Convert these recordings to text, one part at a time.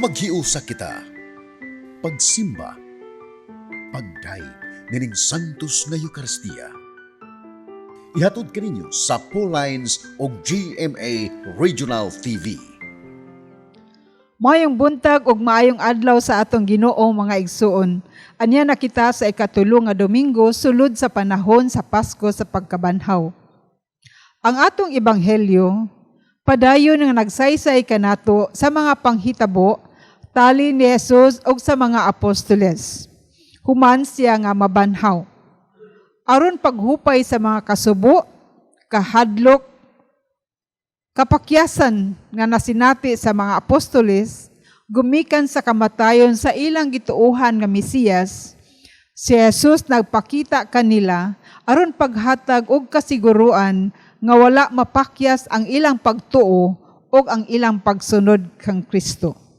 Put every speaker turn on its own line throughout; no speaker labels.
Maghiusa kita. Pagsimba. Pagdayeg nining Santos nga Eukaristiya. Ihatod kaninyo sa Lines og GMA Regional TV.
Maayong buntag ug maayong adlaw sa atong Ginoo, mga igsuon. Anya na kita sa ikatulo nga Domingo sulod sa panahon sa Pasko sa Pagkabanhaw. Ang atong ebanghelyo padayon nga nagsaysay kanato sa mga panghitabo tali ni Jesus ug sa mga apostoles human siya nga mabanhaw. Aron paghupay sa mga kasubo, kahadlok, kapakyasan nga nasinati sa mga apostoles gumikan sa kamatayon sa ilang gituohan nga Mesiyas, si Jesus nagpakita kanila aron paghatag og kasiguruan nga wala mapakyas ang ilang pagtuo ug ang ilang pagsunod kang Kristo.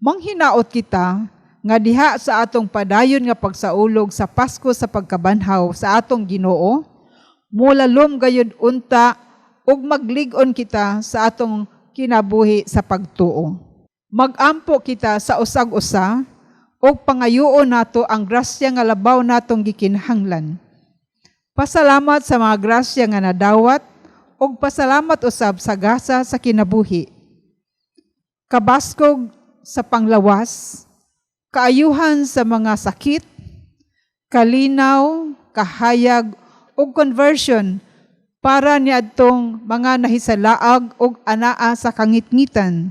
Manghinaot kita nga diha sa atong padayon nga pagsaulog sa Pasko sa Pagkabanhaw sa atong Ginoo, mulalom gayud unta ug maglig-on kita sa atong kinabuhi sa pagtuo. Magampo kita sa usag-usa ug pangayoon nato ang grasya nga labaw natong gikinahanglan. Pasalamat sa mga grasya nga nadawat ug pasalamat usab sa gasa sa kinabuhi. Kabaskog sa panglawas, kaayuhan sa mga sakit, kalinaw, kahayag ug conversion para niadtong mga nahisalaag ug anaa sa kangitngitan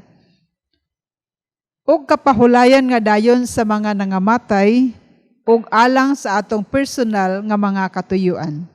ug kapahulayan nga dayon sa mga nangamatay ug alang sa atong personal nga mga katuyuan.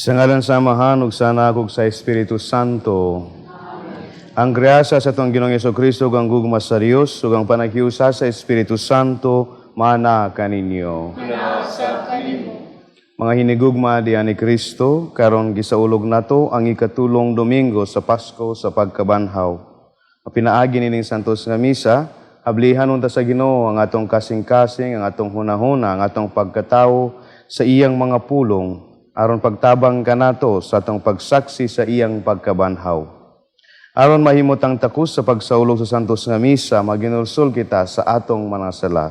Sa ngalan sa Amahan ug sa Anak ug sa Espiritu Santo. Ang grasya sa atong Ginoong Kristo ug ang gugma sa Dios ug ang panaghiusa sa Espiritu Santo maana kaninyo. Mga hinigugma diha ni Kristo, karon gisaulog nato ang ikatulong Domingo sa Pasko sa Pagkabanhaw. Pinaagi nining Santos nga Misa, hablihan unta sa Ginoo ang atong kasing-kasing, ang atong hunahuna, ang atong pagkatawo sa iyang mga pulong, aron pagtabang kanato sa atong pagsaksi sa iyang pagkabanhaw. Aron mahimot ang takos sa pagsaulog sa Santos nga Misa, maginulsol kita sa atong mga sala.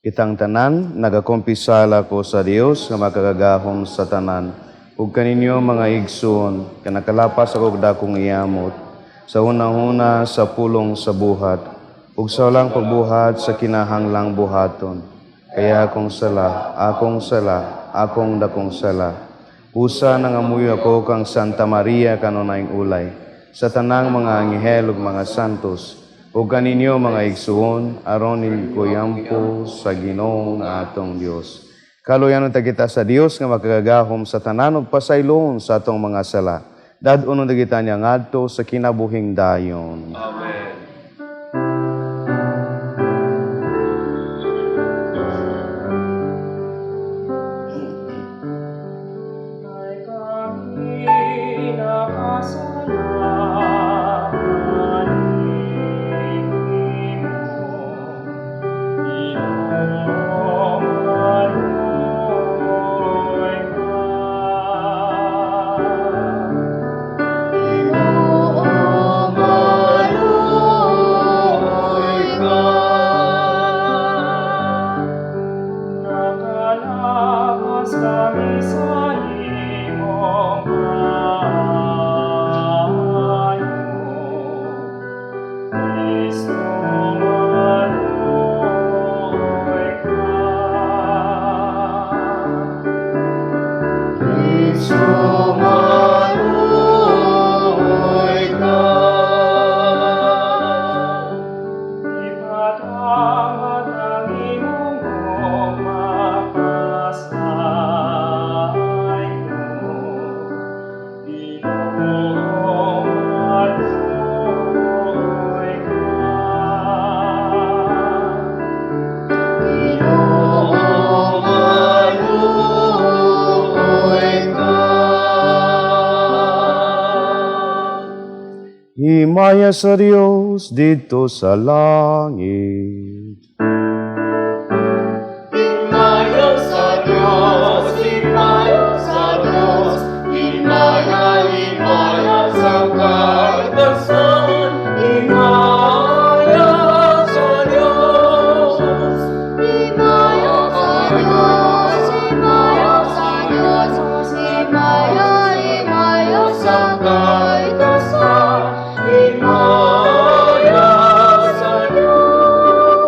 Kitang tanan, nagakumpisala ko sa Dios nga makagagahom sa tanan. Ug kaninyo, mga igsoon, kanakalapas ako og dakong iyamot, sa hunahuna, sa pulong, sa buhat, ug sa walang pagbuhat sa kinahanglang buhaton. Kaya akong sala, akong sala, akong dakong sala. Usa nangamuyo ako kang Santa Maria kanunayng ulay, sa tanang mga anghel ug mga santos, ug kaninyo, mga igsuon, aron koyampo sa Ginoo nga atong Dios. Kaluyan unta kita sa Dios nga makagagahom sa tanan ug pasaylon sa atong mga sala. Dad-on unta kita niya ngadto sa kinabuhing dayon.
Ay kami nakasalanan nimo, Ginoo, maluoy ka.
Ginoo, maluoy ka.
Nakalapas kami sa imong kaayo. Kristo, maluoy ka.
Kristo, maluoy ka.
Ipadangat ang imong mapasaylo. Ginoo, maluoy ka.
Ginoo, maluoy ka.
Himaya sa Dios didto sa langit.
Himaya sa Dios, himaya sa Dios, himaya, himaya sa katasan, himaya sa Dios.
Himaya sa Diyos, himaya sa Diyos, himaya, himaya sa kaitasan,
Himaya sa Dios.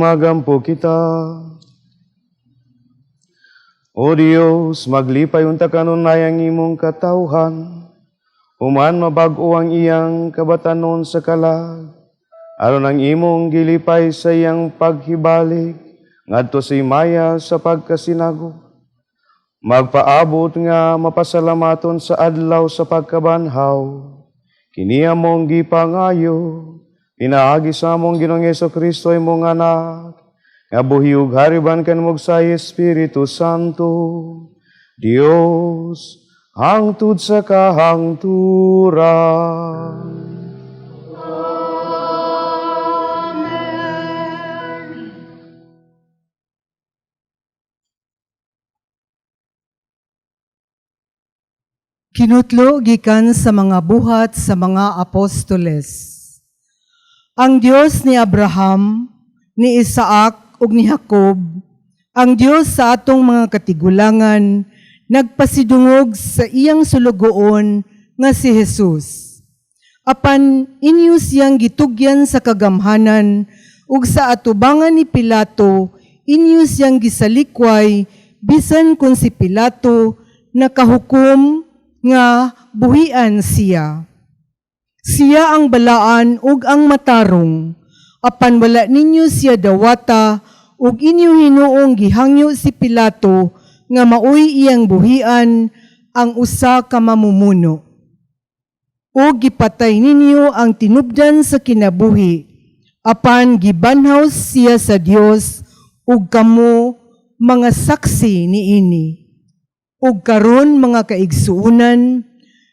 Magampo kita. O Dios, maglipay unta kanunay ang imong katawhan, human mabag-o ang iyang kabatanon sa kalag, aron ang imong gilipay sa iyang paghibalik, ngadto sa himaya sa pagkasinago. Magpaabot nga mapasalamaton sa adlaw sa pagkabanhaw, kini among gipangayo, pinaagi sa among Ginoong Kristo, imong anak, nga buhi ug hari kanimo sa Espiritu Santo, Dios, hangtod sa kahangturan.
Amen.
Kinutlo gikan sa mga Buhat sa mga Apostoles. Ang Dios ni Abraham, ni Isaac ug ni Jacob, ang Dios sa atong mga katigulangan, nagpasidungog sa iyang sulugoon nga si Jesus. Apan inyo siyang gitugyan sa kagamhanan ug sa atubangan ni Pilato inyo siyang gisalikway, bisan kung si Pilato nakahukom nga buhian siya. Siya ang balaan ug ang matarong, apan wala ninyo siya dawata ug inyo hinuong gihangyo si Pilato nga maoy iyang buhian ang usa ka mamumuno. O gipatay ninyo ang tinubdan sa kinabuhi, apan gibanhaw siya sa Dios ug kamo mga saksi niini. Ug karon, mga kaigsuonan,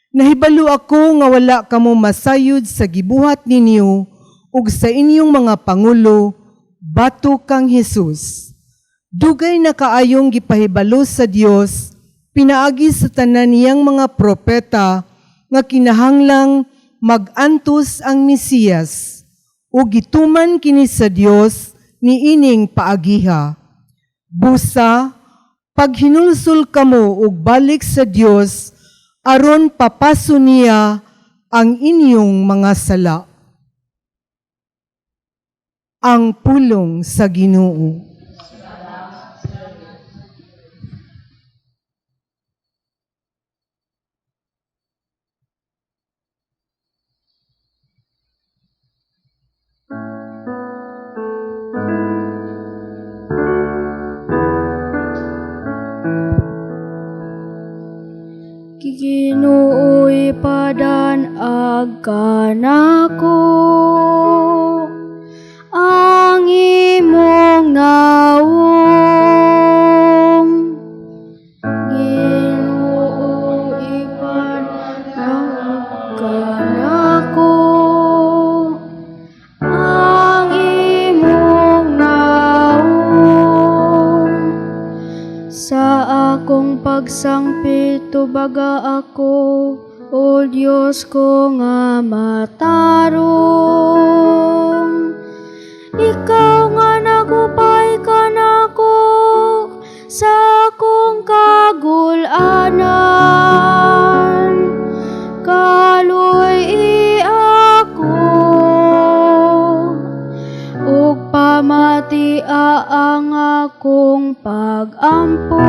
nahibalo ako nga wala kamo masayod sa gibuhat ninyo ug sa inyong mga pangulo batok kang Jesus. Dugay na kaayong gipahibalo sa Dios pinaagi sa tanan niyang mga propeta nga kinahanglang mag-antos ang Mesiyas, ug gituman kini sa Dios niining paagiha. Busa, paghinulsol kamo ug balik sa Dios aron papaso niya ang inyong mga sala. Ang pulong sa Ginoo.
Ginoo, ipadan-ag kanako ang imong nawong. Ginoo, ipadan-ag kanako ang imong nawong. Sa akong pagsangpit, tubaga ako, O Diyos ko nga matarong. Ikaw nga nagupay kanako sa akong kagul-anan. Kaluy-i ako ug pamatia ang akong pag-ampo.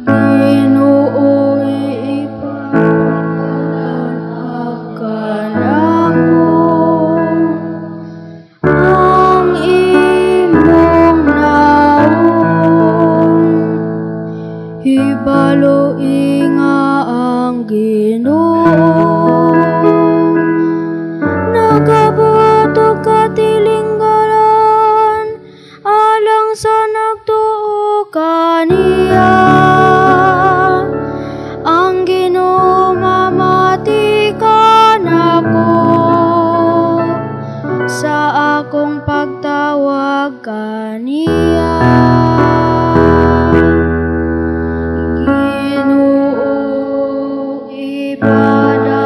Ginoo, ipadan-ag kanako ang imong nawong. Hibaloi nga ang Ginoo nagabuhat og katilingban alang sa nagtuo kaniya. Ang Ginoo mamati kanako sa akong pagtawag kaniya. Ginoo, ipadan-ag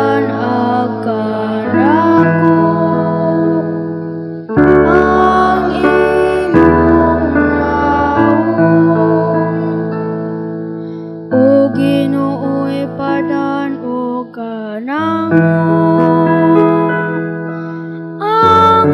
kanako ang imong nawong. O Ginoo, ipadan-og kanamo ang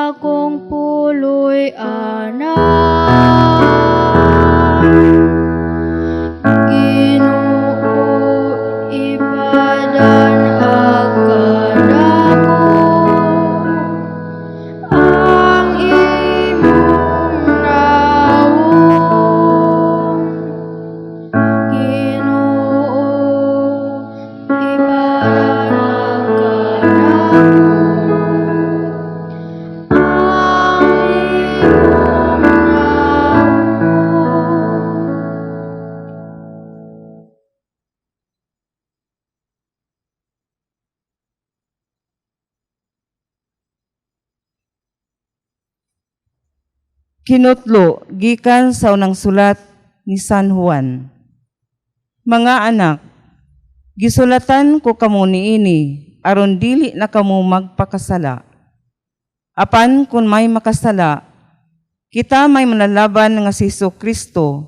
Akong puloy-anan. Ginoo, ipadan-ag kanako ang imong nawong. Ginoo, ipadan-ag kanako ang imong nawong.
Kinutlo gikan sa unang sulat ni San Juan. Mga anak, gisulatan ko kamo niini aron dili na kamo magpakasala. Apan kung may makasala, kita may manalaban nga si Kristo,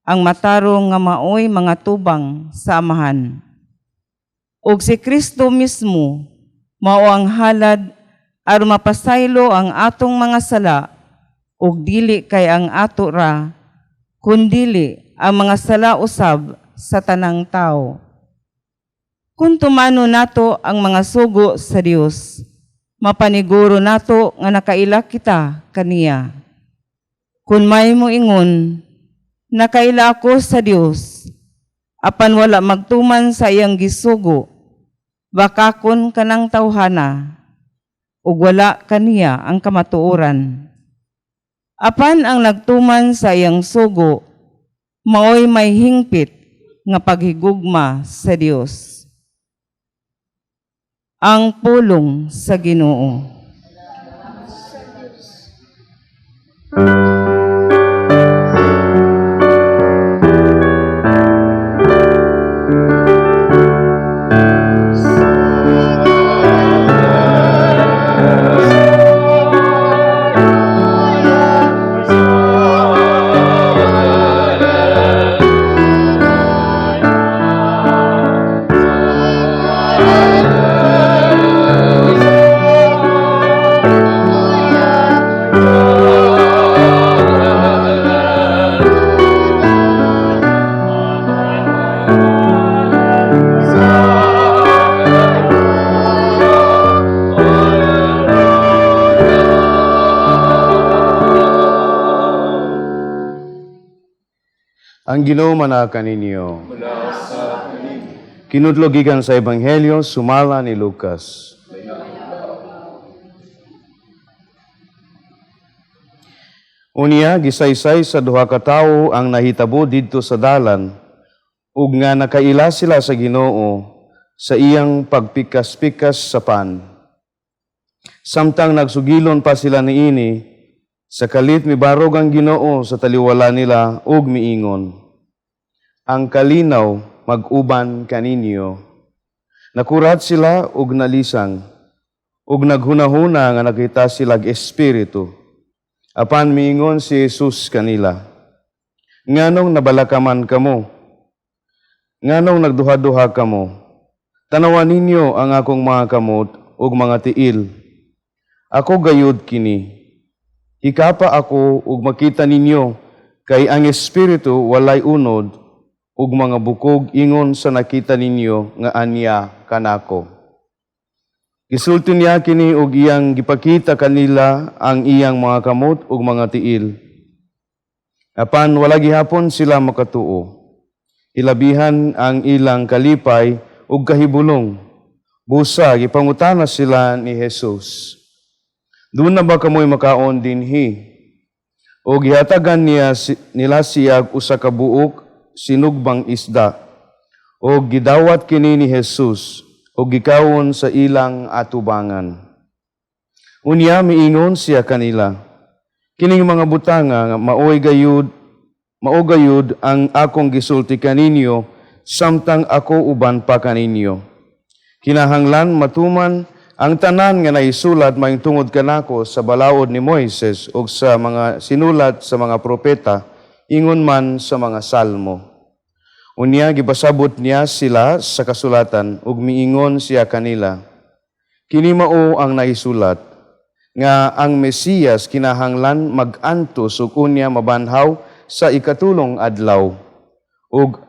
ang matarong nga maoy mga tubang sa Amahan. Og si Kristo mismo mao ang halad aron mapasaylo ang atong mga sala ug dili kay ang ato ra kundili ang mga sala usab sa tanang tao. Kung tumano nato ang mga sugo sa Dios, mapaniguro nato nga nakaila kita kaniya. Kung may moingon, nakaila ako sa Dios, apan wala magtuman sa iyang gisugo, bakakon kanang tawhana, ug wala kaniya ang kamatuoran. Apan ang nagtuman sa iyang sugo, maoy may hingpit nga paghigugma sa Dios. Ang pulong sa Ginoo.
Ang Ginoo manaka ninyo. Kinudlo gikan sa Ebanghelyo sumala ni Lucas. Unya gisaysay sa duha ka tawo ang nahitabo didto sa dalan ug nga nakaila sila sa Ginoo sa iyang pagpikas-pikas sa pan. Samtang nagsugilon pa sila niini, sa kalit mibarog ang Ginoo sa taliwala nila ug miingon, "Ang kalinaw mag-uban kaninyo." Nakurat sila ug nalisang, ug naghunahuna nga nakita silag espiritu. Apan miingon si Jesus kanila, "Nganong nabalaka man kamo? Nganong nagduha-duha kamo? Tanawa ninyo ang akong mga kamot ug mga tiil. Ako gayud kini. Hikapa ako ug makita ninyo, kay ang espiritu walay unod ug mga bukog ingon sa nakita ninyo nga anya kanako." Gisulti niya kini ug iyang gipakita kanila ang iyang mga kamot ug mga tiil. Apan wala gihapon sila makatuo. Hilabihan ang ilang kalipay ug kahibulong. Busa gipangutana sila ni Jesus, "Duna ba kamoy makaon dinhi?" O gihatagan niya nila siya usa ka buok sinugbang isda. O gidawat kini ni Jesus o gikawon sa ilang atubangan. Unya miingon siya kanila, "Kining mga butanga nga maoy gayud mao gayud ang akong gisulti kaninyo samtang ako uban pa kaninyo. Kinahanglan matuman ang tanan nga naisulat mahitungod kanako sa balaod ni Moises ug sa mga sinulat sa mga propeta, ingon man sa mga salmo." Unya gipasabot niya sila sa kasulatan ug miingon siya kanila, "Kini mao ang naisulat. Nga ang Mesiyas kinahanglan mag-antos ug unya mabanhaw sa ikatulong adlaw, ug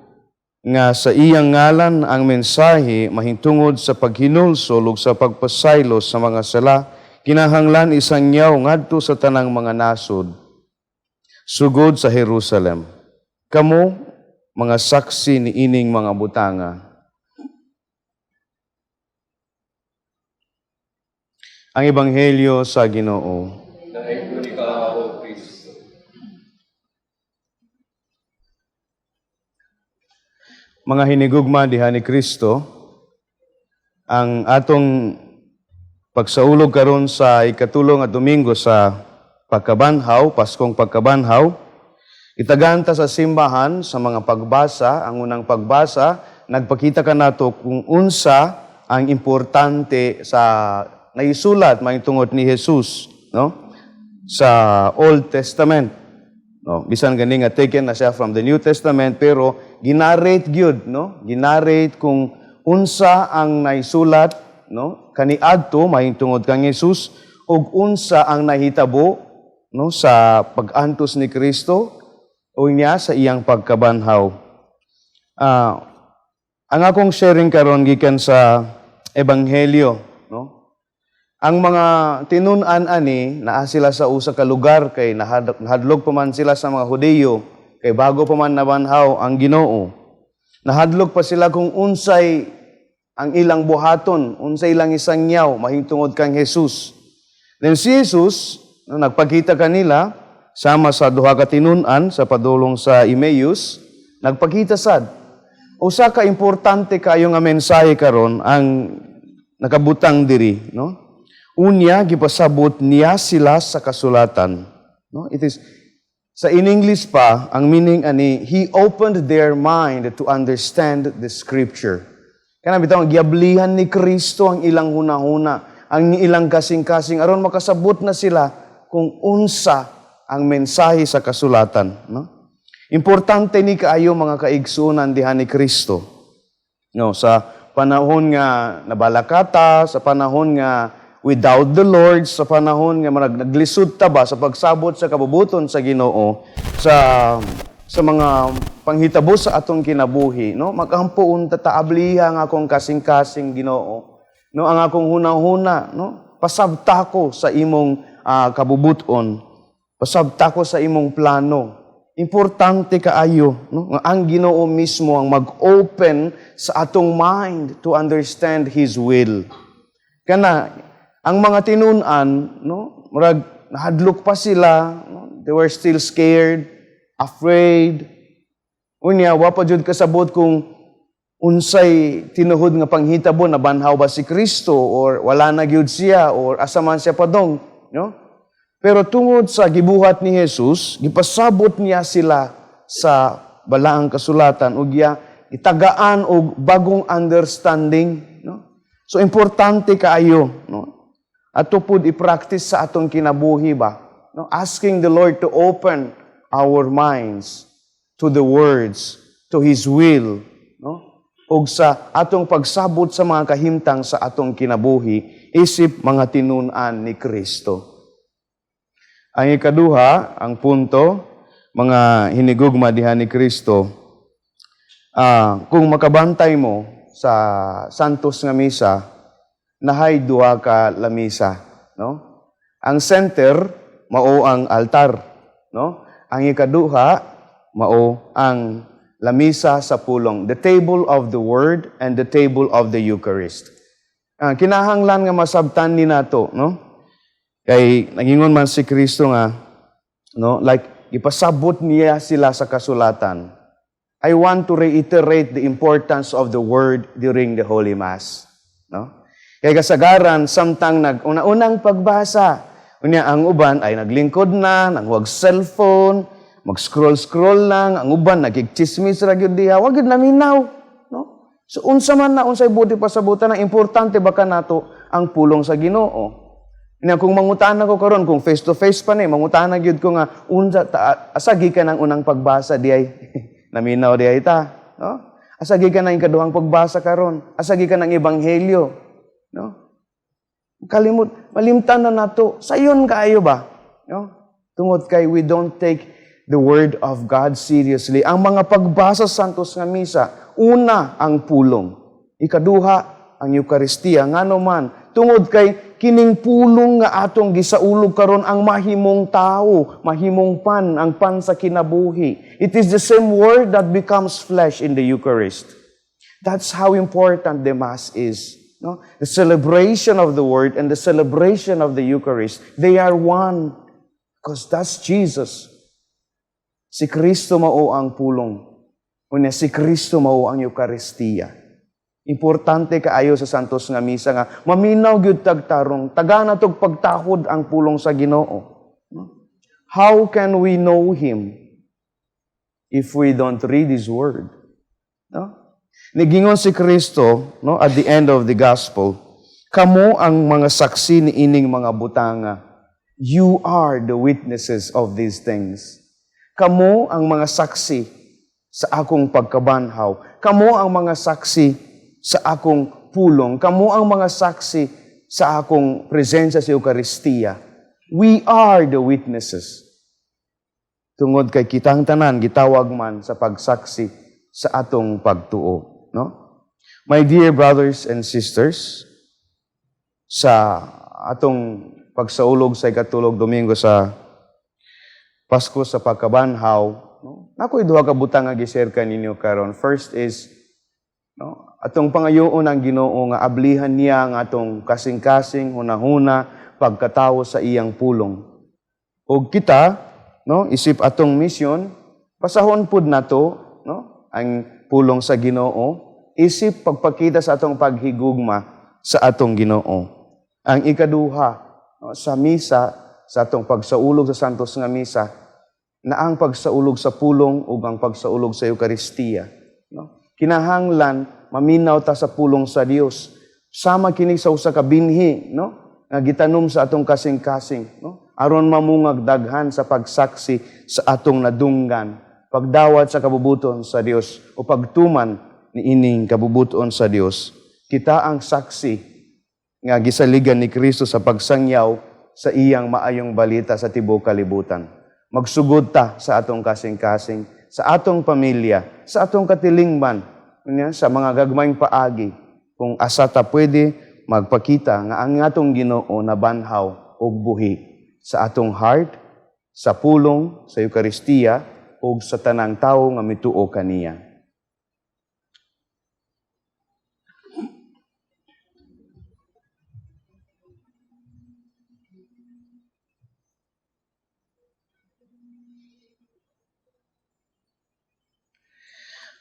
nga sa iyang ngalan ang mensahe mahintungod sa paghinulsol ug sa pagpasaylo sa mga sala kinahanglan isangyaw ngadto sa tanang mga nasod sugod sa Jerusalem. Kamo mga saksi niining mga butanga. Ang Ebanghelyo sa Ginoo.
Daiggon ikaw, O Kristo.
Mga hinigugma diha ni Kristo, ang atong pagsaulog karon sa ikatulong nga Domingo sa pagkabanhaw, Paskong pagkabanhaw, itaganta sa simbahan sa mga pagbasa. Ang unang pagbasa, nagpakita kanato kung unsa ang importante sa naisulat mahitungod ni Jesus, no? Sa Old Testament. No, bisan gani nga taken na siya from the New Testament, pero ginarrate gyud, no? Ginarrate kung unsa ang naisulat, no, kaniadto mahitungod kang Jesus ug unsa ang nahitabo, no, sa pag-antos ni Kristo o niya sa iyang pagkabanhaw. Ang akong sharing karon gikan sa Ebanghelyo, no? Ang mga tinun-an ani naa sila sa usa ka lugar kay nahadlok pa man sila sa mga Hudiyo kay bago pa man nabanhaw ang Ginoo. Nahadlok pa sila kung unsay ang ilang buhaton, unsay ilang isangyaw mahintungod kang Jesus. Then si Jesus, no, nagpakita kanila sama sa duha ka tinun-an sa padulong sa Emmaus, nagpakita sad. Usa ka importante kayo nga mensahe karon ang nakabutang diri, no? Unya gipasabot niya sila sa kasulatan, no? It is sa in English pa ang meaning ani, he opened their mind to understand the scripture. Kana bitaw giablihan ni Kristo ang ilang hunahuna, ang ilang kasing-kasing aron makasabot na sila kung unsa ang mensahe sa kasulatan, no? Importante ni kaayo, mga kaigsuonan diha ni Kristo. No, sa panahon nga nabalakata, sa panahon nga without the Lord, sa panahon nga marag naglisod ta ba sa pagsabot sa kabubuton sa Ginoo, sa mga panghitabo sa atong kinabuhi, no? Magampo unta ta, abliha ang akong kasing-kasing, Ginoo. No, ang akong hunahuna, no? Pasabta ko sa imong kabubuton. Pasabta ko sa imong plano. Importante kaayo, no, nga ang Ginoo mismo ang mag-open sa atong mind to understand His will. Kana ang mga tinun-an, no, murag nahadlok pa sila, no? They were still scared, afraid. Unya wa pa jud kasabot kung unsay tinuod nga panghitabo, nabanhaw ba si Kristo or wala na gyud siya or asa man siya padong, no? Pero tungod sa gibuhat ni Jesus, gipasabot niya sila sa balaang kasulatan ug iya itagaan og bagong understanding, no? So importante kaayo, no? Ato pud i-practice sa atong kinabuhi ba, no? Asking the Lord to open our minds to the words, to His will, no? Ug sa atong pagsabot sa mga kahimtang sa atong kinabuhi isip mga tinun-an ni Kristo. Ang ikaduha, ang punto, mga hinigugma diha ni Kristo, kung makabantay mo sa Santos nga Misa, nahay duha ka lamisa, no? Ang center mao ang altar, no? Ang ikaduha mao ang lamisa sa pulong, the table of the word and the table of the Eucharist. Kinahanglan nga masabtan ni nato, no? Kay nagingon man si Kristo nga, no, like ipasabot niya sila sa kasulatan. I want to reiterate the importance of the word during the Holy Mass, no? Kay kasagaran samtang nag una-unang pagbasa, unya ang uban ay naglingkod na, nanghuwag cellphone, mag-scroll-scroll lang, ang uban nagigchismis ra gyud diha, wa gyud naminaw, no? So unsa man na, unsay buti pasabutan, ang importante ba kanato ang pulong sa Ginoo. Nya kung mangutana ko karon, kung face to face pa ni, mangutana gyud ko nga unsa ta, asa gikan ang unang pagbasa di ay? Naminaw di ay ta, no? Asa gikan ang ikaduhang pagbasa karon? Asa gikan ang ebanghelyo, no? Kalimot. Malimtan na nato. Sayon kaayo ba? No? Tungod kay we don't take the word of God seriously. Ang mga pagbasa sa Santos nga Misa, una ang pulong. Ikaduha ang Eukaristiya. Ngano man, tungod kay kining pulong nga atong gisaulog karon ang mahimong tao, mahimong pan, ang pan sa kinabuhi. It is the same word that becomes flesh in the Eucharist. That's how important the Mass is. No? The celebration of the Word and the celebration of the Eucharist, they are one. Because that's Jesus. Si Kristo mao ang pulong. Unya, si Kristo mao ang Eukaristiya. Importante kaayo sa Santos nga Misa nga maminaw gyud tag tarong, tagana tog pagtahod ang pulong sa Ginoo. No? How can we know Him if we don't read His Word? No? Nigingon si Kristo, no, at the end of the gospel, "Kamo ang mga saksi ni ining mga butanga." You are the witnesses of these things. Kamo ang mga saksi sa akong pagkabanhaw. Kamo ang mga saksi sa akong pulong. Kamo ang mga saksi sa akong presensya sa Eukaristiya. We are the witnesses. Tungod kay kitang tanan gitawag man sa pagsaksi sa atong pagtuo, no? My dear brothers and sisters, sa atong pagsaulog sa ikatulog Domingo sa Pasko sa pagkabanhaw, no? Nakoy duha ka butang nga gi-share kaninyo karon. First is, no, atong pangayoon ang Ginoo nga ablihan niya ang atong kasing-kasing, hunahuna, pagkatawo sa iyang pulong. Og kita, no, isip atong misyon, basahon pud nato, no, ang pulong sa Ginoo, isip pagpakita sa atong paghigugma sa atong Ginoo. Ang ikaduha, no, sa misa, sa atong pagsaulog sa Santos nga Misa, na ang pagsaulog sa pulong ug ang pagsaulog sa Eukaristiya, no? Kinahanglan maminaw ta sa pulong sa Dios. Sama kini sa usa ka binhi, no, nga gitanom sa atong kasing-kasing, no? Aron mamungag daghan sa pagsaksi sa atong nadunggan, pagdawat sa kabubuton sa Dios o pagtuman niining kabubuton sa Dios. Kita ang saksi nga gisaligan ni Kristo sa pagsangyaw sa iyang maayong balita sa tibuok kalibutan. Magsugod ta sa atong kasing-kasing, sa atong pamilya, sa atong katilingban, unya, sa mga gagmayng paagi, kung asa ta pwede magpakita nga ang atong Ginoo nabanhaw og buhi sa atong heart, sa pulong, sa Eukaristiya, ug sa tanang tawo nga mituo kaniya.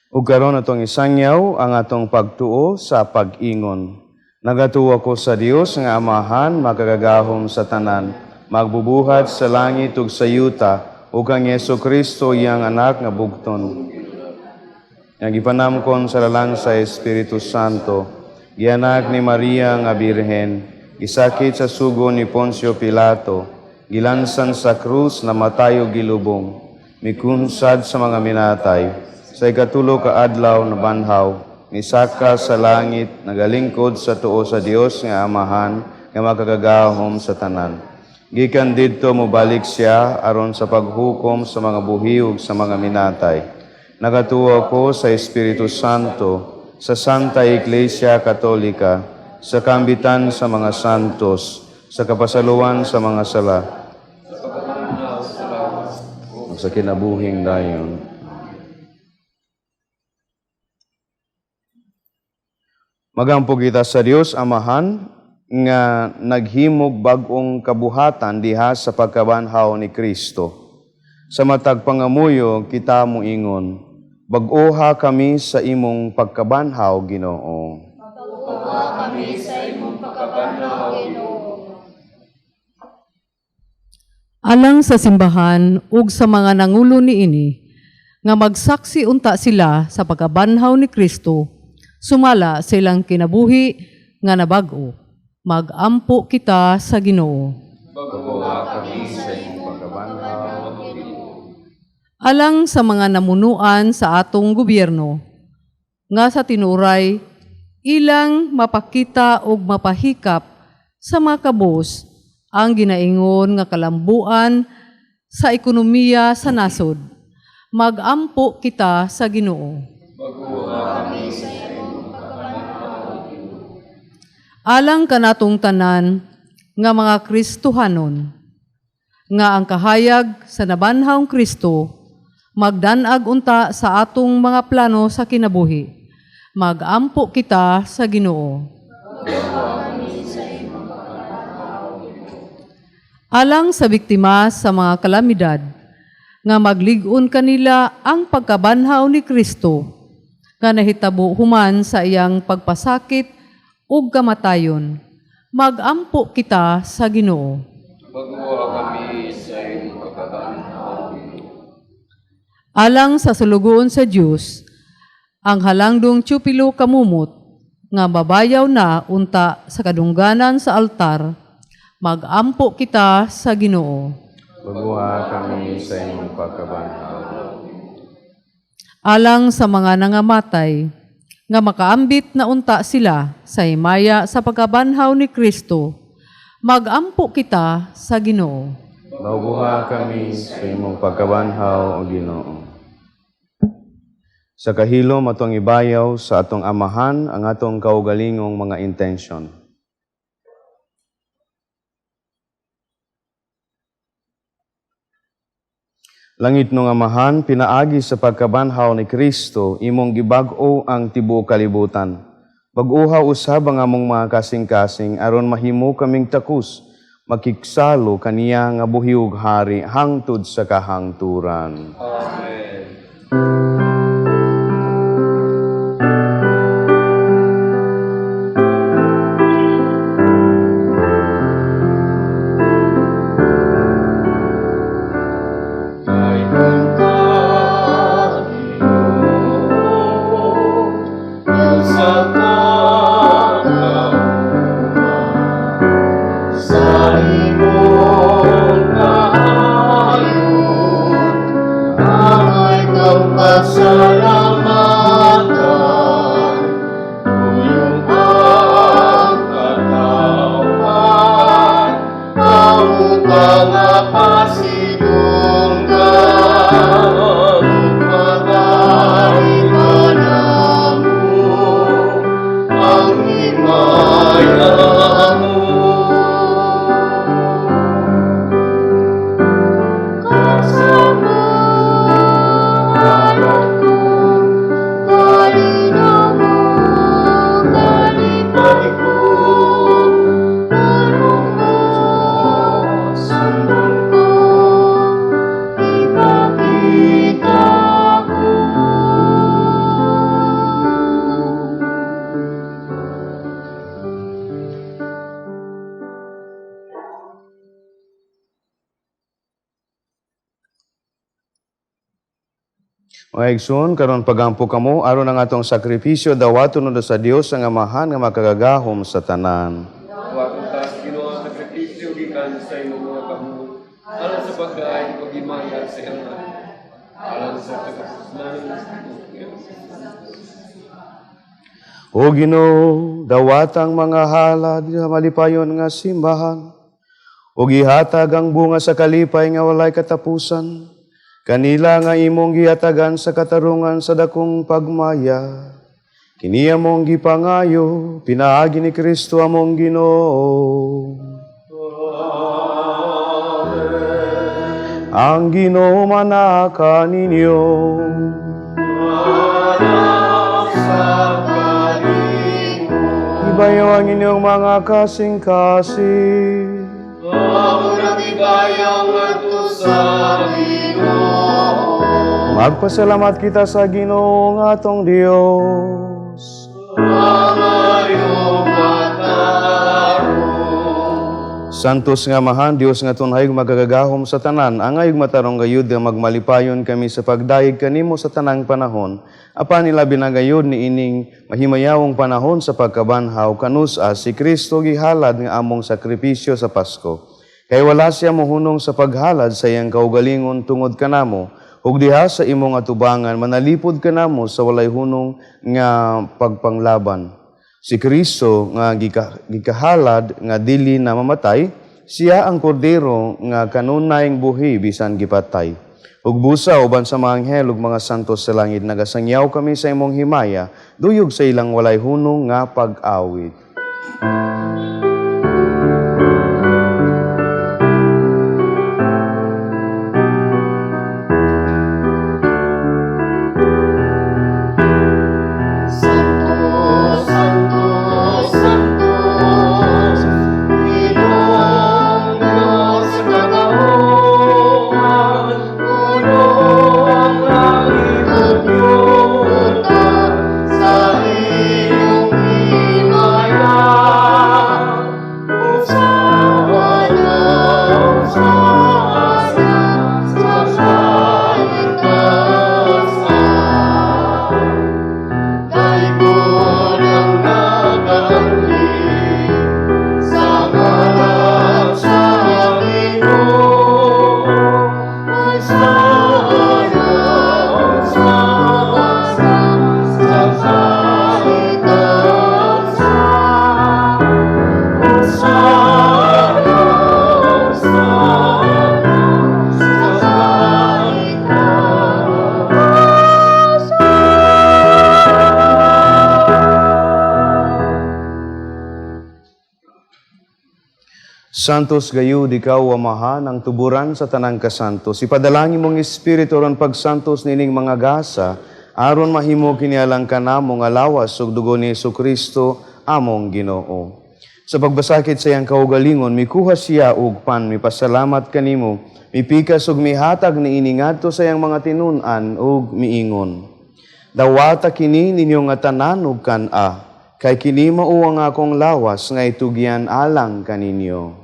Ug karon atong isangyaw ang atong pagtuo sa pag-ingon. Nagatuo ako sa Dios nga Amahan, makagagahom sa tanan, magbubuhat sa langit ug sa yuta, ug kang Yesu Kristo, iyang anak nga bugton, nga gipanamkon sa lalang sa Espiritu Santo, gianak ni Maria nga Birhen, gisakit sa sugo ni Poncio Pilato, gilansan sa krus, namatay ug gilubong, mikunsad sa mga minatay, sa ikatulo ka adlaw nabanhaw, misaka sa langit, nagalingkod sa tuo sa Dios nga Amahan, nga makagagahom sa tanan. Gikan didto mobalik siya aron sa paghukom sa mga buhi ug sa mga minatay. Nagatuo ako sa Espiritu Santo, sa Santa Iglesia Katolika, sa kambitan sa mga santos, sa kapasaluan sa mga sala, ug sa kinabuhing dayon. Magampo kita sa Dios Amahan nga naghimog bag-ong kabuhatan diha sa pagkabanhaw ni Kristo. Sa matag pangamuyo kita moingon, bag-oha kami sa imong pagkabanhaw, Ginoo.
Bag-oha kami sa imong pagkabanhaw, Ginoo.
Alang sa simbahan ug sa mga nangulo niini nga magsaksi unta sila sa pagkabanhaw ni Kristo sumala sa ilang kinabuhi nga nabag-o. Magampo kita sa Ginoo.
Bag-oha kami sa imong pagkabanhaw.
Alang sa mga namunuan sa atong gobyerno nga sa tinuray ilang mapakita ug mapahikap Sa mga kabus, ang ginaingon nga kalambuan sa ekonomiya sa nasod. Magampo kita sa Ginoo. Alang kanatong tanan nga mga Kristohanon, nga ang kahayag sa nabanhawng Kristo magdanag unta sa atong mga plano sa kinabuhi. Magampo kita sa Ginoo. Alang sa biktima sa mga kalamidad, nga maglig-on kanila ang pagkabanhaw ni Kristo, nga nahitabo human sa iyang pagpasakit ug kamatayon. Magampo kita sa Ginoo.
Baguha kami sa imong pagkabanhaw, Ginoo.
Alang sa sulugoon sa Dios, ang halangdong tiyupilo kamumot, nga mabayaw na unta sa kadungganan sa altar, magampo kita sa Ginoo.
Baguha kami sa imong pagkabanhaw.
Alang sa mga nangamatay, nga makaambit na unta sila sa himaya sa pagkabanhaw ni Kristo, magampo kita sa Ginoo.
Baguha kami sa imong pagkabanhaw, O Ginoo. Sa kahilom atong ibayaw sa atong amahan ang atong kaugalingong mga intensyon. Langit nung amahan, pinaagi sa pagkabanhaw ni Kristo, imong gibag-o ang tibuok kalibutan. Bag-uha usab ang among mga kasing-kasing aron mahimo kaming takus, makiksalo kaniya nga buhi ug hari hangtod sa kahangturan.
Amen. Kay kung ka, Ginoo, sa kakauman, sa imong kaayo, angay kang pasalamatan, tuyong ang katawhan, ang upang apasidunggan, upatay manamo, ang himaya mo.
Kasamaran ko, kalinaw mo, kalipay ko, tarong mo, sundan ko, ipakita ko.
Mga igsoon, karon pagampo kamo aron ang atong sakripisyo dawaton unto sa Dios ang Amahan nga makagagahom sa tanan.
Tuwagon ta sa Ginoo ang sakripisyo gikan sa imong mga kamot, alang sa pagkain paghimaya sa iyang ngalan, alang sa kagapusnan
O Ginoo, dawatang mga halad sa malipayon nga simbahan, ug gihatag ang bunga sa kalipay nga walay katapusan, kanila nga imong gihatagan sa katarungan sa dakong pagmaya. Kini among gipangayo, pinaagi ni Kristo among Ginoo. Ang Ginoo manaka ninyo. Ibayo ang inyong mga kasing-kasing.
Amo nang ibayaw ngadto sa Ginoo.
Magpasalamat kita sa Ginoo nga atong Dios.
Pangayo matarong.
Santos nga Amahan, Dios nga tunhay magagagahom sa tanan, angay matarong gayud nga magmalipayon kami sa pagdayeg kanimo sa tanang panahon. Apan ilabi na gayud ni ining mahimayawong panahon sa pagkabanhaw kanus-a si Kristo gihalad nga among sakripisyo sa Pasko. Kay wala siya mohunong sa paghalad sa iyang kaugalingon tungod kanamo, ug diha sa imong atubangan manalipod kanamo sa walay hunong nga pagpanglaban. Si Kristo nga gikahalad nga dili na mamatay, siya ang kordero nga kanunayng buhi bisan gipatay. Ug busa uban sa mga anghel ug mga santos sa langit nagasangyaw kami sa imong himaya, duyog sa ilang walay hunong nga pag-awit.
Santo, Santo, Santo, Ginoong Diyos kataohan, puno ang langit at yuta sa iyong himaya. Hosana, Hosana, sa kaitaasan. Daigod ang nagaanhi sa ngalan sa Ginoo. Hosana, Hosana, sa kaitaasan. Hosana, Hosana, sa kaitaasan.
Santos gayud ikaw Amahan ang tuburan sa tanang kasantos. Ipadalangin mong espiritu aron pagsantos nining mga gasa aron mahimo kini alang kanamo nga lawas ug dugo ni Kristo among Ginoo. Sa pagbasakit sa iyang kaugalingon, mikuha siya og pan, mipasalamat kanimo, mipikas ug mihatag niini ngadto sa iyang mga tinun-an ug miingon. Dawata kini ninyo nga tanan ug kan-a, kay kini mao ang akong lawas nga itugyan alang kaninyo.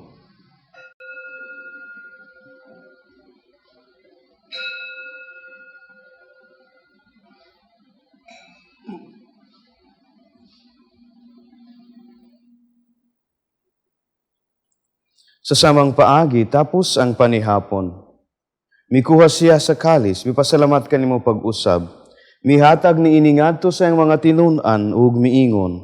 Sa samang paagi, tapos ang panihapon. Mikuha siya sa kalis, mipasalamat kanimo pag-usab. Mihatag niini ngadto sa iyang mga tinun-an ug miingon.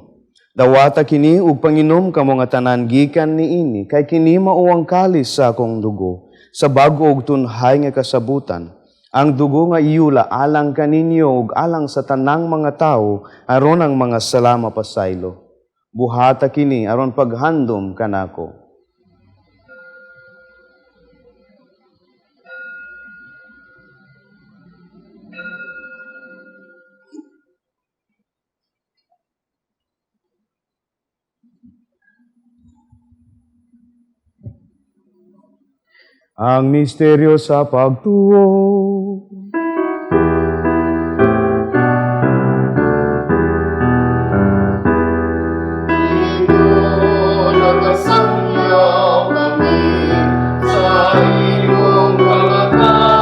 Dawata kini ug panginom kamo nga tanan gikan niini, kay kini mao ang kalis sa akong dugo, sa bag-o ug tunhay nga kasabutan. Ang dugo nga iyula alang kaninyo ug alang sa tanang mga tawo aron ang mga sala mapasaylo. Buhata kini aron paghandom kanako. Ang misteryo sa pagtuo.
Ginoo, nagasangyaw kami sa iyong kamatayon.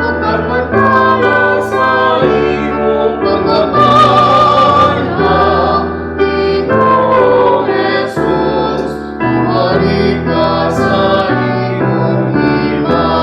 Ug nagpantala sa imong pagkabanhaw, Ginoong Jesus, bumalik ka sa imong himaya.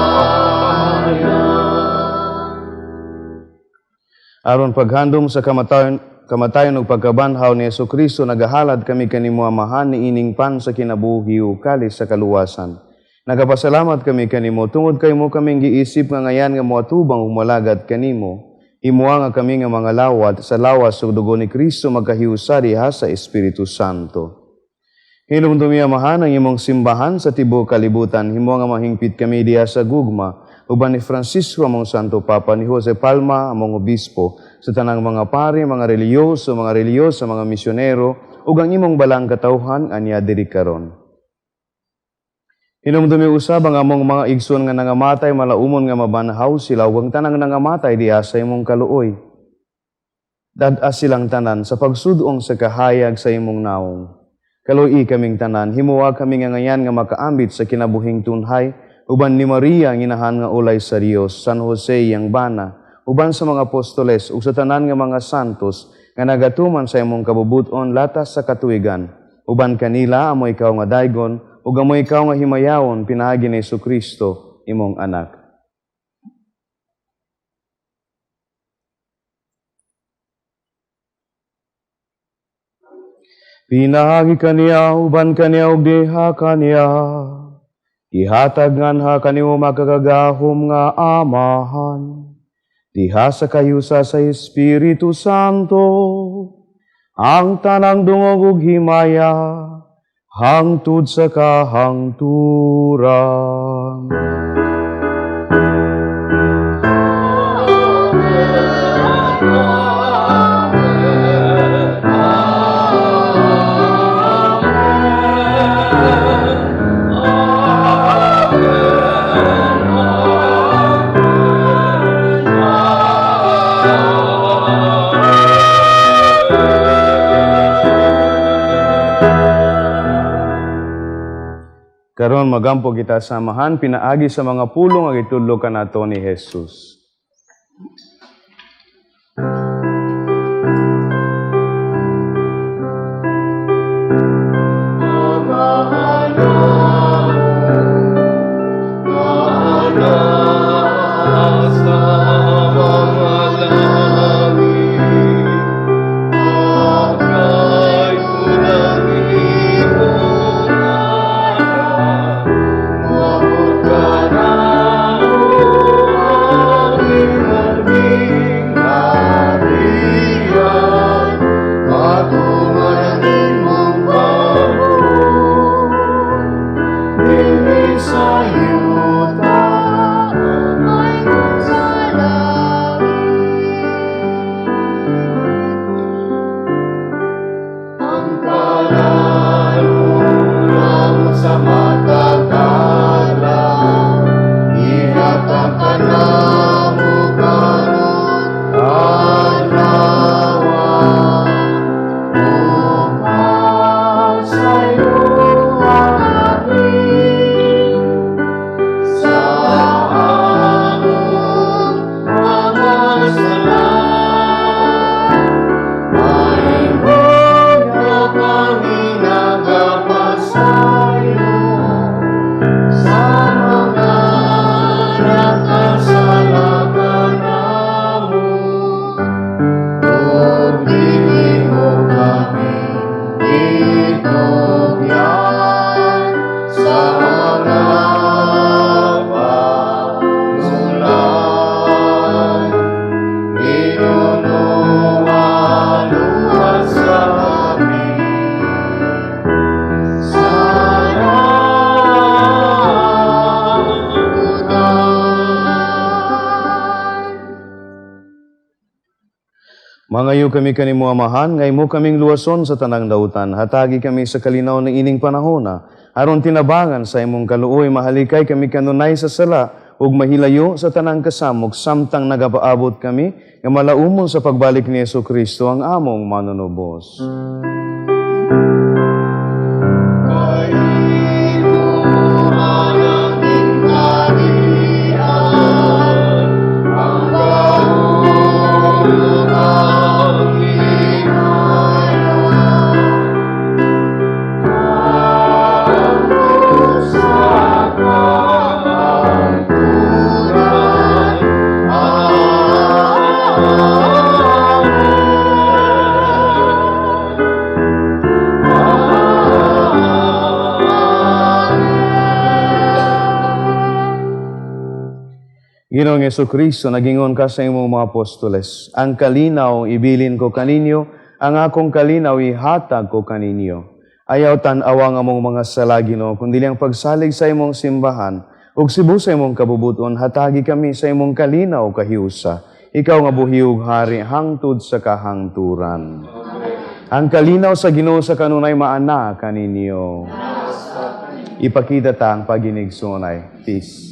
Aron paghandom sa kamatayon ug pagkabanhaw ni Hesukristo, nagahalad kami kanimo Amahan niining pan sa kinabuhi ug kalis sa kaluwasan. Nagapasalamat kami kanimo tungod kay mo kaming giisip nga ngayan nga moatubang ug molagad kanimo. Himoa nga kami nga mga lawat sa lawas ug dugo ni Kristo magkahiusa diha sa Espiritu Santo. Hinumdumi Amahan ang imong simbahan sa tibuok kalibutan. Himo nga mahingpit kami diha sa gugma uban ni Francisco among Santo Papa, ni Jose Palma among obispo, sa tanang mga pari, mga relihiyoso, mga relihiyosa, mga misyonero, ug ang imong balang katawhan anya diri karon. Hinumdumi usab ang among mga igsoon nga nangamatay, malaumon nga mabanhaw sila ug ang tanang nangamatay diha sa imong kaluoy. Dad-a silang tanan sa pagsudong sa kahayag sa imong naong. Kaluoy kaming tanan, himuwa kami nga ngayan nga makaambit sa kinabuhing tunhay, uban ni Maria ang inahan nga ulay sa Dios, San Jose iyang bana, uban sa mga apostoles ug sa tanan nga mga santos nga nagatuman sa imong kabubuton latas sa katuigan. Uban kanila amo ikaw nga daygon ug amo ikaw nga himayawon pinaagi ni Hesukristo imong anak. Pinaagi kaniya, uban kaniya, ug diha kaniya. Ihatag nganha kanimo makagagahom nga Amahan. Diha sa kahiusa sa Espiritu Santo, ang tanang dungog ug himaya, hangtod sa kahangturan. Karon magampo kita samahan pinaagi sa mga pulong ang itudlo kanato ni Jesus.
Sa mga langit, akay unang imong anak, moabot ka na ang imong gingharian, matuman ang imong pagbuot, dinhi sa yuta,
Ayon sa langit.
Ang kalalungan sa matagala, ihatag ka namo karon adlaw, upang sa'yo amin, sa among mga sala. Paingon nga kami nagapasayo sa mga nakasala kanamo. Ug dili mo kami itugyan sa mga panulay. Ginoo, sa amin sa lautan.
Mangayo kami kanimo, Amahan, nga imo kaming luwason sa tanang dautan. Hatagi kami sa kalinaw ng ining panahona. Aron tinabangan sa imong kaluoy, mahalikay kami kanunay sa sala ug mahilayo sa tanang kasamok samtang nagapaabot kami nga malaumon sa pagbalik ni Hesus Kristo ang among manunubos.
Kay imo ang gingharian, ang gahom ug ang himaya, hangtod sa kahangturan. Amen.
Ginoong Kristo, nagingon ka sa imong mga apostoles, "Ang kalinaw ibilin ko kaninyo, ang akong kalinaw ihatag ko kaninyo." Ayaw tan-awa ang among mga sala, Ginoo, kundi ang pagsalig sa imong simbahan, ug sibo sa imong kabubuton, hatagi kami sa imong kalinaw kahiusa. Ikaw nga buhi ug hari hangtod sa kahangturan. Ang kalinaw sa Ginoo sa kanunay maana kaninyo. Ipakita ta ang paginigsunay. Peace.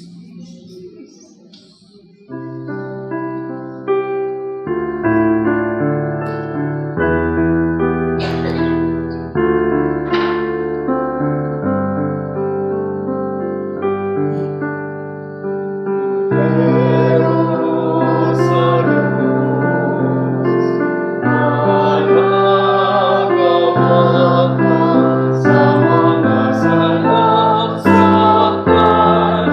Pero sa Diyos, nagawatan sa mga sala sa akin.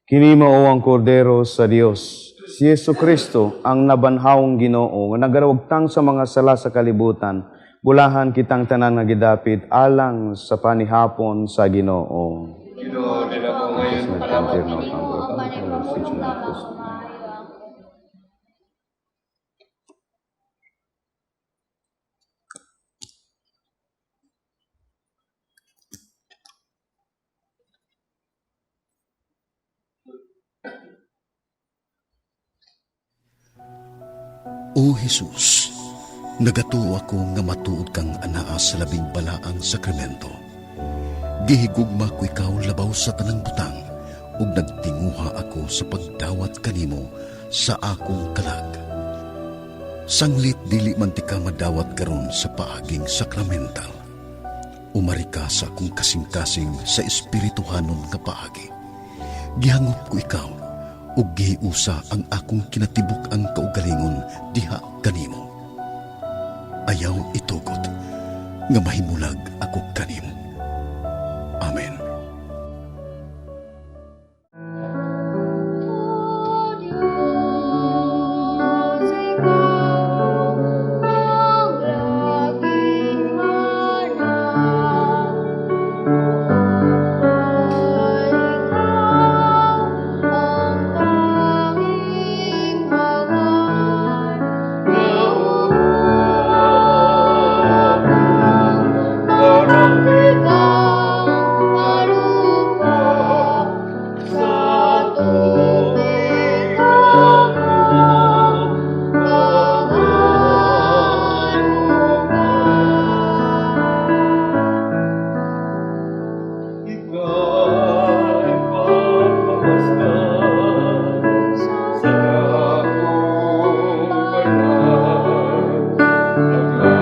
Kini mao ang kordero sa Dios. Si Yesu Kristo ang nabanhawong Ginoo nga nagarawagtang sa mga sala sa kalibutan. Bulahan kitang tanan nga gidapit alang sa panihapon sa Ginoo.
Ginoo, nila ko ngayon.
Kalawat kanimo ang panagpamulong tabang ug maayo ang
O Jesus, nagatuo ako nga matuod kang anaa sa labing balaang sakramento. Gihigugma ko ikaw labaw sa tanang butang ug nagtinguha ako sa pagdawat kanimo sa akong kalag. Sanglit dili man ti ka madawat karon sa paaging sakramental. Umari ka sa akong kasing-kasing sa espirituhanon nga paagi. Gihangop ko ikaw ug gihiusa ang akong kinatibuk-ang kaugalingon diha kanimo. Ayaw itugot nga mahimulag ako kanimo. Amen.
O Diyos, ikaw ang laging hanap. Buhay ikaw ang tanging hangad. Kang malupa sa tubig ako
Ika'y pagmamasdan sa dakong banal.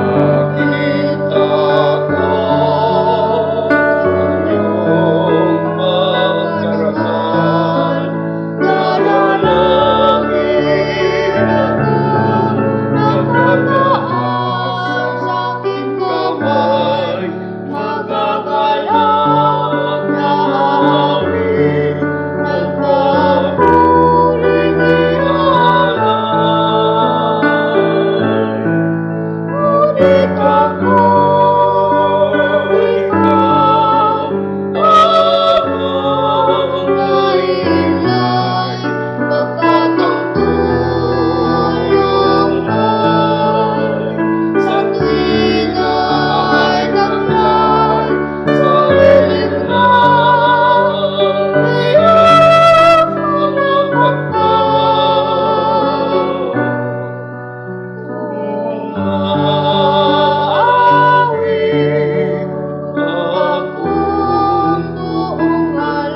Nakakita ko ang iyong makarangal. Nanalangin ako, nakataas
sa aking
kamay, magagalak na awit ng papuri ni alay. Ngunit ako, ikaw, amang
Nailay, pagkat ang tulong mo'y sa tuwing ay taglay
sa lilim ng iyong mga pagkaw. Umaawit
akong buong alay.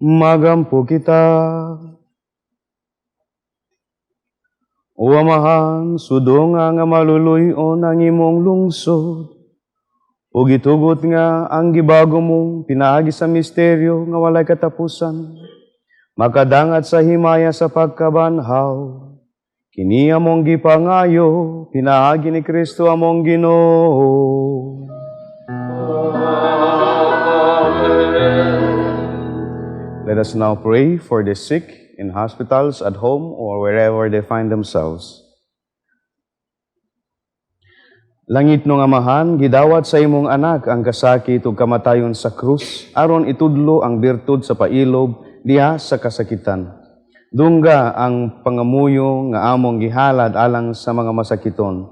Magampo kita. O Amahan, sudonga nga maluluy-on ang imong lungsod. Ug gitugot nga ang gibago mo pinaagi sa misteryo nga walay katapusan. Makadangat sa himaya sa pagkabanhaw. Kini among gipangayo, pinaagi ni Kristo among Ginoo. Let us now pray for the sick in hospitals, at home, or wherever they find themselves. Langitnong Amahan, gidawat sa imong anak ang kasakit ug kamatayon sa krus, aron itudlo ang birtud sa pailob diha sa kasakitan. Dungga ang pangamuyo nga among gihalad alang sa mga masakiton.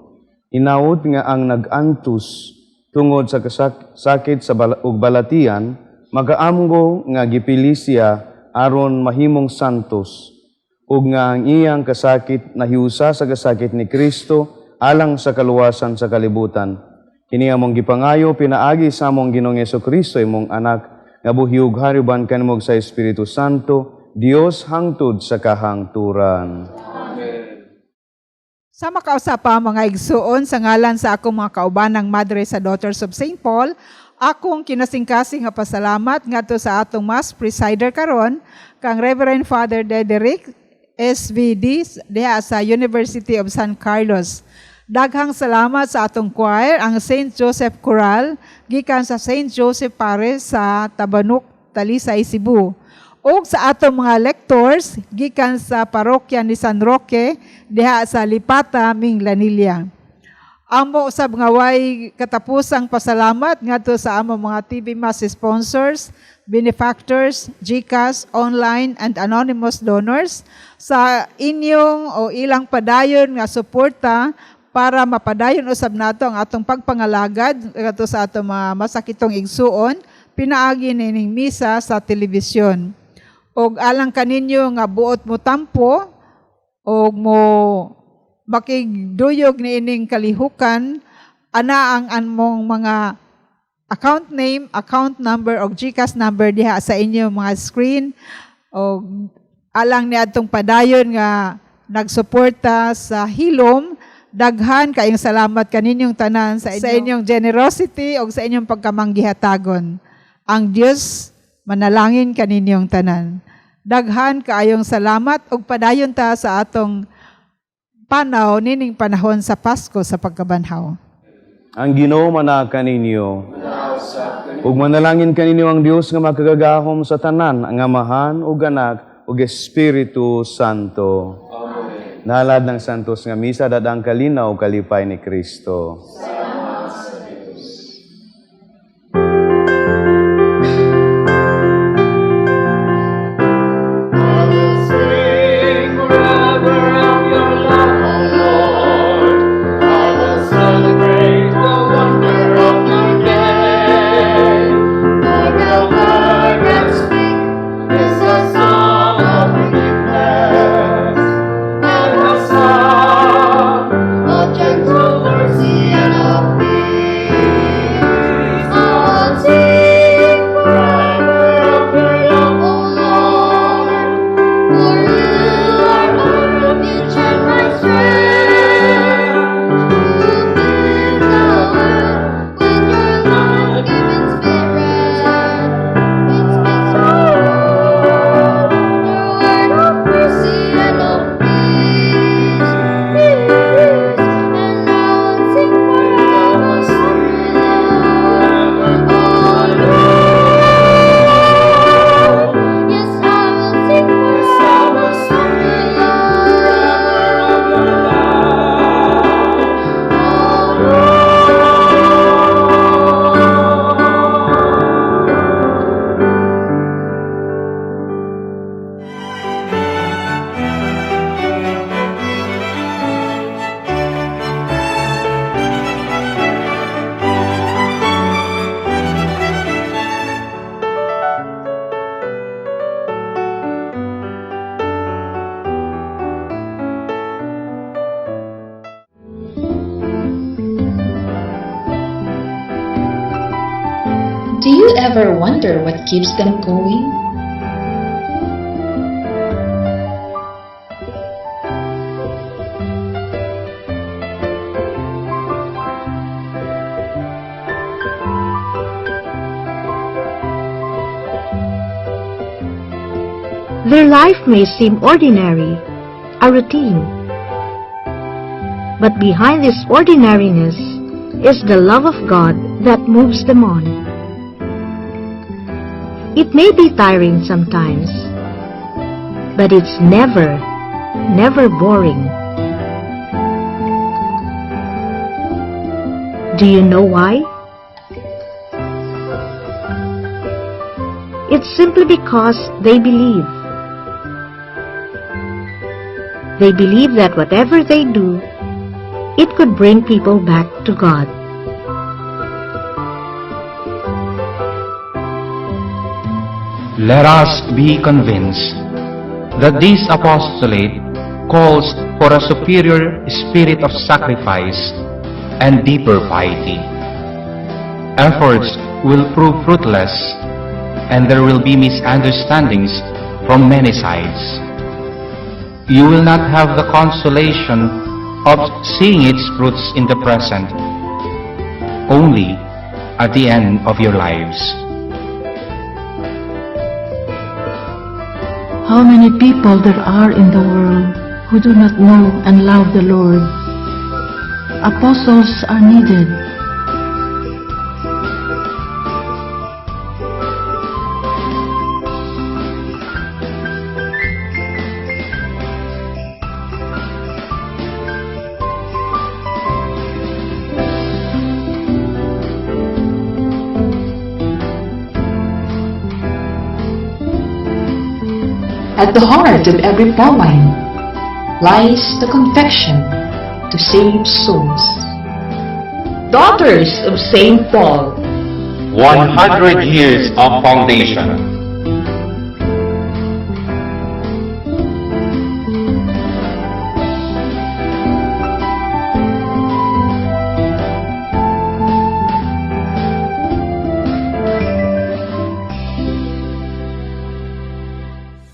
Hinaut nga ang nag-antos tungod sa sakit sa ug balatian, magaamgo nga gipili siya aron mahimong santos, ug nga ang iyang kasakit nahiusa sa kasakit ni Kristo alang sa kaluwasan sa kalibutan. Kini among gipangayo pinaagi sa among Ginoong Kristo, imong anak, nga buhi ug hari uban kanimo sa Espiritu Santo, Dios hangtod sa kahangturan.
Sa makausapa mga igsuon, sa ngalan sa akong mga kaubanang madre sa Daughters of St. Paul, Akong kinasingkasing nga pasalamat ngadto sa atong Mass presider karon, kang Reverend Father Dederick SVD diha sa University of San Carlos. Daghang salamat sa atong choir, ang St. Joseph Choral, gikan sa St. Joseph Parish sa Tabanuk, Talisay, Cebu. Ug sa atong mga lectors gikan sa parokya ni San Roque diha sa Lipata, Minglanilla. Amo usab nga way katapusang pasalamat ngadto sa among mga TV Mass sponsors, benefactors, GCash, online and anonymous donors sa inyong o ilang padayon nga suporta para mapadayon usab nato ang atong pagpangalagad ngadto sa atong mga masakitong igsuon pinaagi nining misa sa telebisyon. Og alang kaninyo nga buot mo tampo og mo makigduyog niining kalihukan, ana ang among mga account name, account number og GCash number diha sa inyong mga screen. Og alang niadtong padayon nga nagsuporta sa hilom, daghan kayong salamat kaninyong tanan sa inyong generosity og sa inyong pagkamanggihatagon. Ang Dios manalangin kaninyong tanan. Daghan kaayong salamat ug padayon ta sa atong panaw nining panahon sa Pasko sa pagkabanhaw.
Ang Ginoo manaa kaninyo. Ug manalangin kaninyo ang Dios nga makagagahom sa tanan, ang Amahan ug Anak ug Espiritu Santo. Amen. Nahalad ng Santos nga Misa, dadang kalinaw kalipay ni Kristo.
I will sing forever of your love, O Lord. I will celebrate the wonder of your name. For the word that speak is a song of forgiveness and a song of gentle mercy and of peace. I will sing forever of your love, O Lord. For you are my refuge and my strength, who fills the world with your life-giving spirit. It speaks your word of mercy and of peace. Peace. And I will sing forever of your love, O Lord. Yes, I will sing forever of your love, O Lord.
Do you ever wonder what keeps them going?
Their life may seem ordinary, a routine. But behind this ordinariness is the love of God that moves them on. It may be tiring sometimes, but it's never, never boring. Do you know why? It's simply because they believe. They believe that whatever they do, it could bring people back to God.
Let us be convinced that this apostolate calls for a superior spirit of sacrifice and deeper piety. Efforts will prove fruitless, and there will be misunderstandings from many sides. You will not have the consolation of seeing its fruits in the present, only at the end of your lives.
How many people there are in the world who do not know and love the Lord. Apostles are needed.
At the heart of every Pauline lies the conviction to save souls.
Daughters of St. Paul.
100 years of foundation.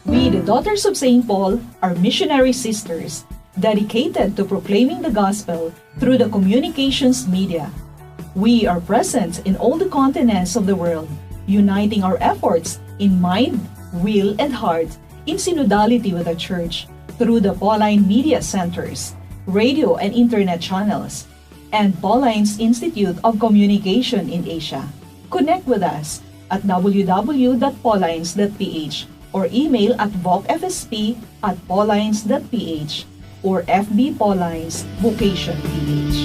We, the Daughters of St. Paul, are missionary sisters dedicated to proclaiming the gospel through the communications media. We are present in all the continents of the world, uniting our efforts in mind, will, and heart in synodality with the Church through the Pauline Media Centers, radio and internet channels, and Pauline's Institute of Communication in Asia. Connect with us at www.paulines.ph or email at vocfsp@paulines.ph or FB Paulines Vocation PH.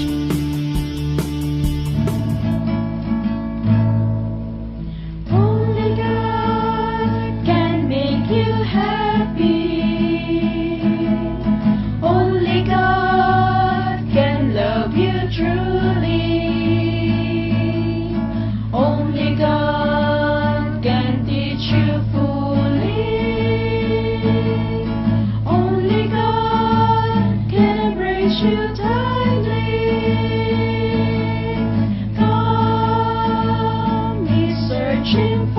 Only God can make you happy. Only God can love you truly. Only God can teach you fully. Only God can embrace you tightly. Come, He's searching.